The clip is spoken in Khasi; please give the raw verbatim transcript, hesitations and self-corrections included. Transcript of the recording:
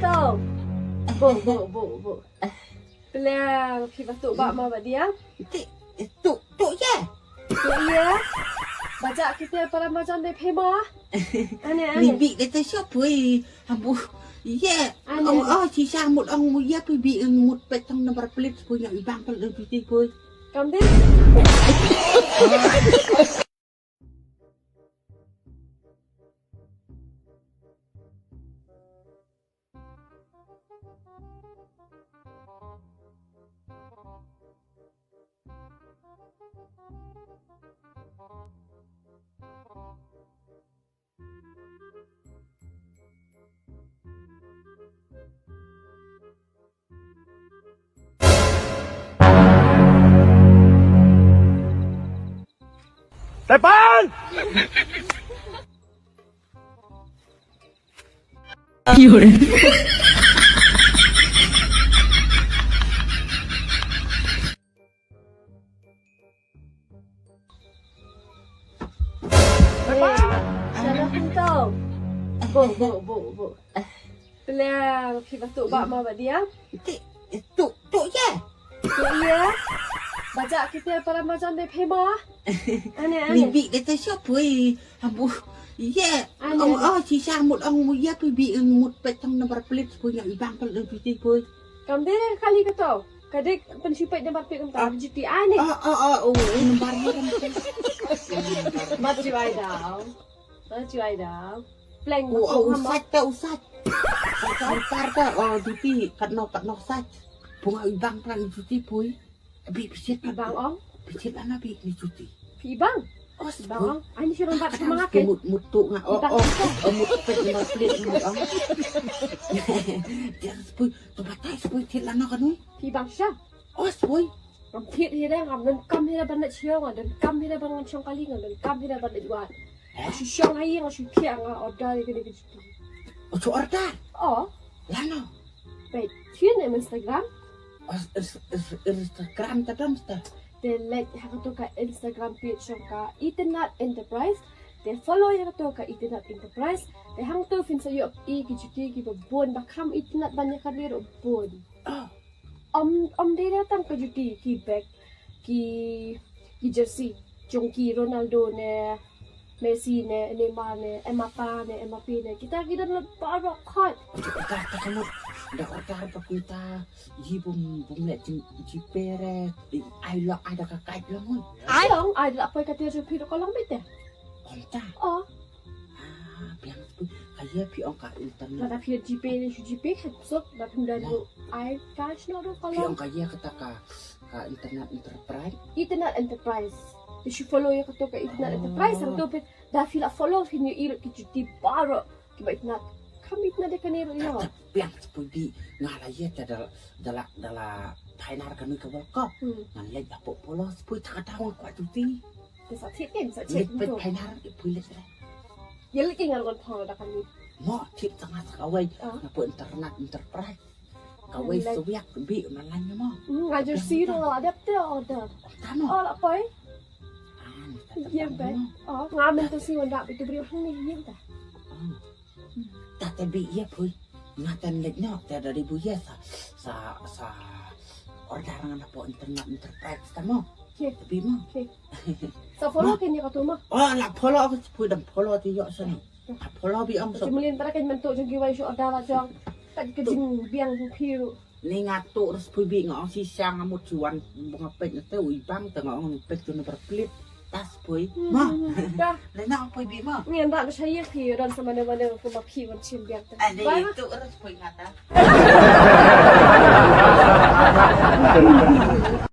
To. Bo, bo, bo, bo. Pylliang, phi ba tuh ba ma ba dia? Ti, tuh, tuh ïa. Tuh ïa. Ba jah kita para majan de phi ma. Ane, ane. Ni bi de te sha pui. Habu. Ïa. Ane, oh, ane. Oh, si sha mut ong mu ïa pui bi ong mut pet tang number plate pui ïa ibang pal ong piti pui. Kam de. Tepan! Sana pun tau. Bo, bo, bo, bo. Pylliang, phi ba tuh ba ma ba dia? Ti, tuh, tuh ïa. Tuh ïa. Ba jah kita para majan de phi ma. Ane, ane. Ni bi de te sha pui. Habu. Ïa. Ane, oh, ane. Oh, si sha mut ong mu ïa pui bi ong mut pet tang number plate pui ïa ibang pal ong piti pui. Kam de kali ka to. Ka de pynshupet number plate kam ta. Ah. Jiti ane. Oh, oh, oh, oh, number ïa kam. Mat ju ai dau. Mat ju ai dau. Pleng. Oh, oh, usat ta, usat. Usat ta, oh, duti, katno, katno sat. Pung ibang plang duti pui. Abi bisit. Ibang ong? Bisit ana bi ni duti. Phi ibang? Oh, ibang ong. Ani sirong bat sama ngake. Mut, mut tu nga. Oh, oh, oh, mut pet ni mut plit ni ong. Dia sepui, tu batai sepui tit lana kanu. Phi ibang sha. Oh, sepui. Ngam thied hi re, ngam donkam hi re ban leit sha ïew, ngam donkam hi re ban wan shong kali, ngam donkam hi re ban leit wad. Nga shu shong ha ïing, nga shu thiah, nga order ïa kane ka juti. Oh, shu order? Oh. Lano? Peit, shu ne Instagram. Oh, is, is, Instagram ta don ta. Te leit ha kato ka Instagram page jong ka Itynnad Enterprise. Te follow ïa kato ka Itynnad Enterprise. Te hangto phin sa ïoh ïa ki juti kiba bun ba kham itynnad ban ïa kane ruh bun. Oh. Ym, ym dei tang ka juti, ki bag, ki, ki jersey jong ki Ronaldo ne Messi ne Neymar ne Mbappe ne Mbappe ne. Kita ki don lut baroh khoit. Kita, kita ka mut da order ba kita ji bum, bum leh ji, ji pere, ai lo ai da ka kai lo mut. Ai long, ai da poi ka ter jong phi ka long bete. Ong ta. Oh. Ah, biang sepui. Ka ïa phi ong ka internet. Lada phi GPay ne shu GPay kan suk, da phi ym don ruh ai cash noh ruh ka long. Phi ong ka ïa kata ka, ka Itynnad Enterprise. Itynnad Enterprise. Te shu follow ïa kato ka Itynnad Enterprise, hangto phi, da phi la follow phin ïohi ruh ki juti baroh kiba itynnad. Kham itynnad ïa kane ruh ïa. Biang sepui di nga la ïa ta da la, da la, da la pioneer kane ka World Cup. Hmm. Ngan leit da pok polo sepui ta ka daw nga kwah juti. Te sa thied kin, sa thied. Leit peit pioneer, ïa pui leit re. Ïa leit kin ngan wan phong da kane. Mo, thied tang nga sa kawei. Ah. Nga poi Itynnad Enterprise. Kawei sa wiak bi ma lan mo. Hmm, nga jersey ruh la dep te order. Tano? Oh, la poi. Ah, ni ta. Ïa ta be. Oh, nga mynta si wan da itu briew hangne ïa ta. Oh. Ta te bi ïa pui. Nga tan leit noh, ta da ri bu ïa sa, sa, sa order nga na pok Itynnad Enterprise ta mo. Te bi mo. Sa follow kin ïa kato mo. Oh, la follow aku sepui dang follow ti ïoh sini. Ka follow bi ong so. Jumlin para kan mynta jong kiwei shu order la jong. Ka jingbiang jong phi ruh. Ni nga tu res pui bi nga ong shisha nga mut shu wan ba nga peit na te u ibang te nga ong peit tu na berpelit. Tas pui. Ma. Dah. Le na ong pui bi ma. Ni anda na saya phi ran sama ne wan ne ko ba phi wan shim biang te. Ani tu res pui nga ta.